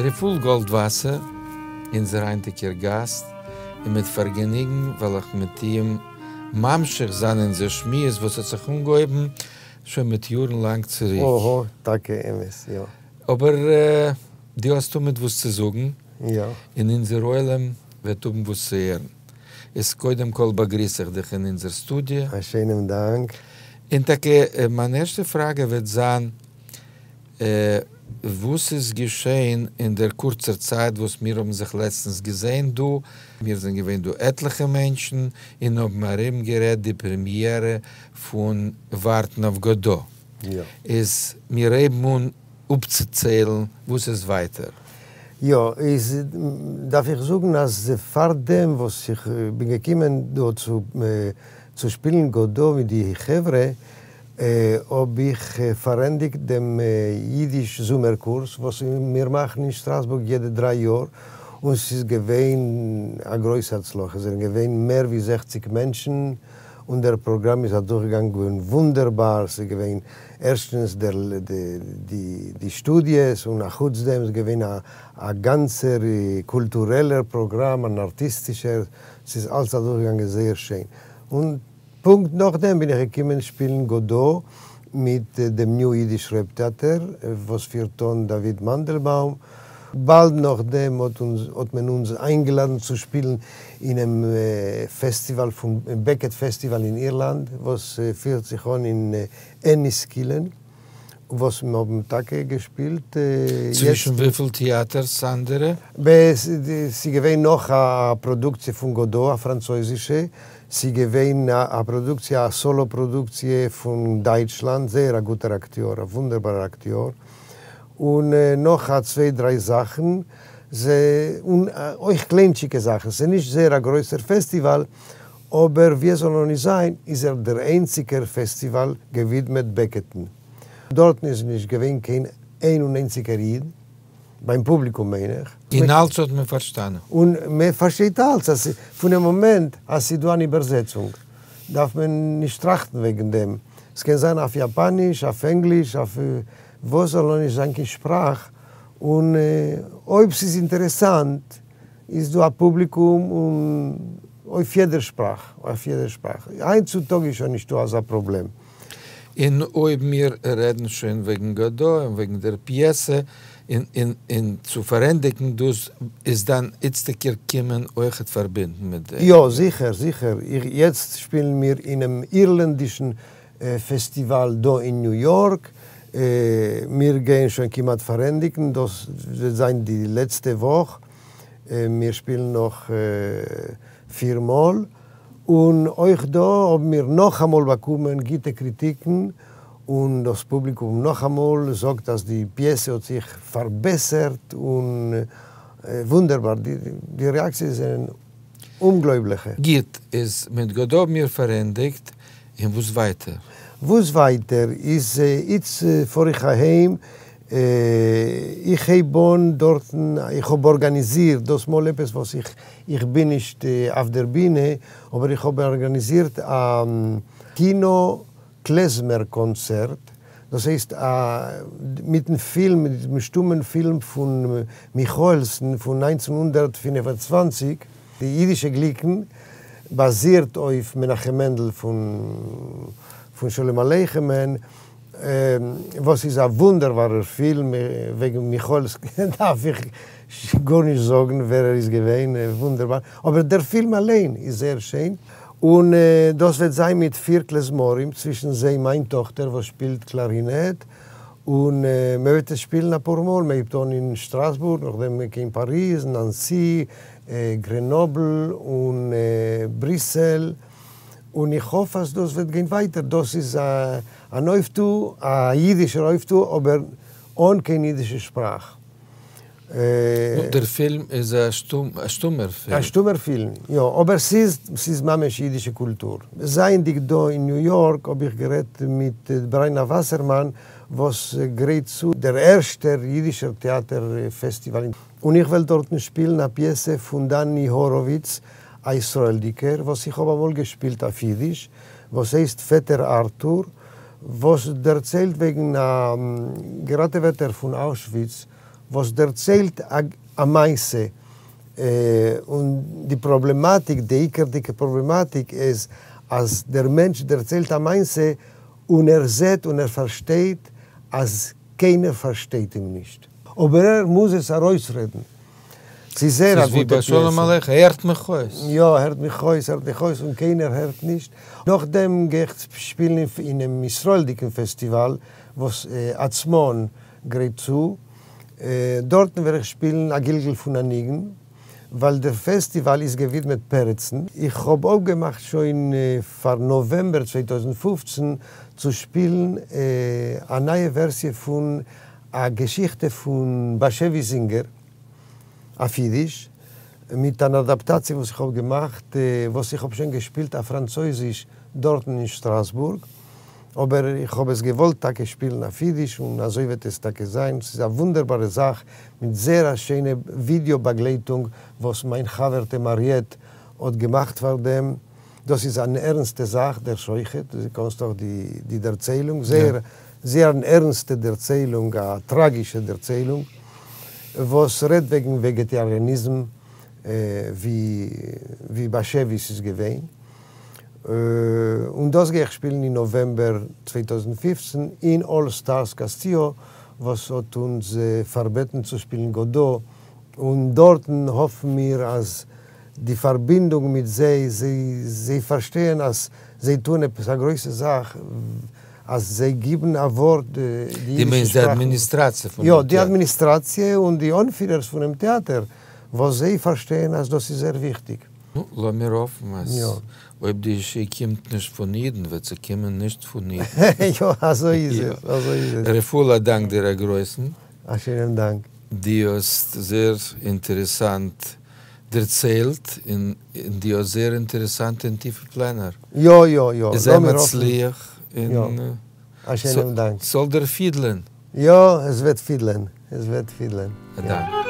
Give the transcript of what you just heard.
רפאל גאלדוואסער, אונזער היינטיגער גאסט, און מיט פארגעניגן וועל איך מיט אים ממשיך זיין אונזער שמועס וואס האט זיך אנגעהויבן שוין מיט יארן לאנג צוריק. אהא, טאקע אמת, יא. אבער דו האסט תמיד וואס צו זאגן, יא. און אונזער עולם וועט האבן וואס צו הערן. איז קודם כל באגריס איך דיך אין אונזער סטודיא. א שענעם דאנק. און טאקע מיין ערשטע פראגע וועט זיין, וואס איז געשען אין דער קורצער צייט וואס מיר האבן זיך לעצטנס געזען דא? מיר זענען געווען דא עטליכע מענטשן און האבן ארום גערעדט די פרעמיערע פון ווארטן אויף גאדא. איז מיר הייבן אן אפצוציילן וואס איז ווייטער. יא, איז דארף איך זאגן אז פאר דעם וואס איך בין געקומען דא צו שפילן גאדא מיט די חברה, האב איך פארענדיגט דעם אידיש זומער קורס וואס מיר מאכן אין שטראסבורג יעדע דריי יאר, און ס'איז געווען א גרויסע הצלחה, עס זענען געווען מער ווי זעכציק מענטשן, און דער פראגראם איז אדורכגעגאנגען וואונדערבאר, ס'איז געווען ערשטנס די שטודיעס, און אחוץ דעם איז געווען א גאנצער קולטורעלער פראגראם, אן ארטיסטישער, ס'איז אלץ אדורכגעגאנגען זייער שיין, און פונקט נאכדעם בין איך געקומען שפילן גאדא מיט דעם ניו אידיש רעפ טעאטער וואס פירט אן דוד מאנדעלבאום. באלד נאכדעם האט אונז האט מען אונז איינגעלאדן צו שפילן אינעם פעסטיוואל פון בעקעט פעסטיוואל אין אירלאנד וואס פירט זיך אן אין עניסקילען. וואס מיר האבן טאקע געשפילט יעצט. צווישן וויפיל טעאטערס אנדערע? ס'איז געווען נאך א פראדוקציע פון גאדא, א פראנצויזישע, ס'איז געווען א פראדוקציע, א סאלא פראדוקציע פון דייטשלאנד, זייער א גוטער אקטיאר, א וואונדערבארער אקטיאר, און נאך א צוויי דריי זאכן, און אויך קליינטשיקע זאכן, ס'איז נישט זייער א גרויסער פעסטיוואל, אבער ווי עס זאל נאר נישט זיין, איז ער דער איינציגער פעסטיוואל געווידמעט בעקעטן. דארטן איז נישט געווען קיין איין און איינציגער איד, ביים פובליקום מיין איך. און אלץ האט מען פארשטאנען. און מען פארשטייט אלץ אז פונעם מאמענט אז ס'איז דא אן איבערזעצונג דארף מען נישט טראכטן וועגן דעם. ס'קען זיין אויף יאפאניש, אויף ענגליש, אויף וואס זאל נאר נישט זיין קיין שפראך, און אויב ס'איז אינטערעסאנט איז דא א פובליקום און אויף יעדער שפראך, אויף יעדער שפראך. היינט צו טאג איז שוין נישטא אזא פראבלעם. און אויב מיר רעדן שוין וועגן גאדא און וועגן דער פיעסע, און און צו פארענדיגן דאס, איז דיין איצטיגער קומען אויכעט פארבינדן מיט דעם? יא, זיכער, זיכער. איך, יעצט שפילן מיר אינעם אירלענדישן פעסטיוואל דא אין ניו יארק, מיר גייען שוין כמעט פארענדיגן, דאס וועט זיין די לעצטע וואך, מיר שפילן נאך פיר מאל, און אויך דא האבן מיר נאכאמאל באקומען גוטע קריטיקן, און דאס פובליקום נאכאמאל זאגט אז די פיעסע האט זיך פארבעסערט, און וואונדערבאר, די רעאקציעס זענען אומגלויבליכע. גוט, איז מיט גאדא האבן מיר פארענדיגט, און וואס ווייטער? וואס ווייטער איז איצט פאר איך אהיים, איך הייב אן דארטן, איך האב ארגאניזירט דאס מאל עפעס וואס איך איך בין נישט אויף דער בינע, אבער איך האב ארגאניזירט א קינא קלעזמער קאנצערט, דאס הייסט א מיטן פילם, מיט דעם שטומען פילם פון מיכאעלסן פון 1925, די אידישע גליקן, באזירט אויף מנחם מענדל פון שלום עליכמ'ן, וואס איז א וואונדערבארער פילם, וועגן מיכאעלס דארף איך גארנישט זאגן ווער ער איז געווען, וואונדערבאר, אבער דער פילם אליין איז זייער שיין, און דאס וועט זיין מיט פיר קלעזמארים, צווישן זיי מיין טאכטער וואס שפילט קלארינעט, און מען וועט עס שפילן אפאר מאל, מען הייבט אן אין שטראסבורג, נאכדעם קיין פאריז, נאנסי, גרענאבל און בריסעל, און איך האף אז דאס וועט גיין ווייטער, דאס איז אן אויפטו, א אידישער אויפטו, אבער אן קיין אידישע שפראך. נו, דער פילם איז א שטומער פילם. א שטומער פילם, יא, אבער ס'איז ס'איז ממש אידישע קולטור. זייענדיג דא אין ניו יארק האב איך גערעדט מיט בריינא וואסערמאן וואס גרייט צו דער ערשטער אידישער טעאטער פעסטיוואל אין. און איך וועל דארטן שפילן א פיעסע פון דני הורוביץ, א ישראלדיקער, וואס איך האב אמאל געשפילט אויף אידיש, וואס הייסט פעטער ארטור, וואס דערציילט וועגן א געראטעוועטער פון אוישוויץ. וואס דערציילט א מעשה, און די פראבלעמאטיק, די עיקרדיגע פראבלעמאטיק איז אז דער מענטש דערציילט א מעשה און ער זעט און ער פארשטייט אז קיינער פארשטייט אים נישט. אבער ער מוז עס ארויסרעדן. ס'איז זייער א ס'איז ווי גוטע ביי שלום פיעסע. עליכם, הערט מיך אויס. יא, הערט מיך אויס, הערט מיך אויס, און קיינער הערט נישט. נאכדעם גיי איך שפילן אינעם ישראל'דיגן פעסטיוואל וואס עצמון גרייט צו. דארטן וועל איך שפילן א גלגול פון א ניגון, ווייל דער פעסטיוואל איז געווידמעט פרצן. איך האב אפגעמאכט שוין פאר נאוועמבער 2015 צו שפילן א נייע ווערסיע פון א געשיכטע פון באשעוויס זינגער אויף אידיש, מיט אן אדאפטאציע וואס איך האב געמאכט, וואס איך האב שוין געשפילט אויף פראנצויזיש דארטן אין שטראסבורג. אבער איך האב עס געוואלט טאקע שפילן אויף אידיש און אזוי וועט עס טאקע זיין, ס'איז א וואונדערבארע זאך מיט זייער א שיינע ווידעא באגלייטונג וואס מיין חבר'טע מאריעט האט געמאכט פאר דעם, דאס איז אן ערנסטע זאך דער שוחט, דו קענסט דאך די דערציילונג, זייער זייער אן ערנסטע דערציילונג, א טראגישע דערציילונג וואס רעדט וועגן וועגעטאריאניזם ווי באשעוויס איז געווען. און דאס גיי איך שפילן אין נאוועמבער 2015 אין אלל סטארס קאסטיאו וואס האט אונז פארבעטן צו שפילן גאדא, און דארטן האפן מיר אז די פארבינדונג מיט זיי, זיי פארשטייען אז זיי טוען עפעס א גרויסע זאך, אז זיי גיבן א ווארט די אידישע שפראך. דו מיינסט די אדמיניסטראציע פונעם טעאטער? יא, די אדמיניסטראציע און די אנפירערס פונעם טעאטער, וואס זיי פארשטייען אז דאס איז זייער וויכטיג. נו, לאמיר האפן אז אויב די ישועה קומט נישט פון אידן, וועט זי קומען נישט פון אידן. יא, אזוי איז עס, אזוי איז עס. רפאל, א דאנק דיר א גרויסן. א שיינעם דאנק. דו האסט זייער אינטערעסאנט דערציילט, און דו האסט זייער אינטערעסאנטע און טיפע פלענער. יא, יא, יא. זיי מצליח, און א שיינעם דאנק. ס'זאל דיר פידלען. יא, עס וועט פידלען, עס וועט פידלען. א דאנק.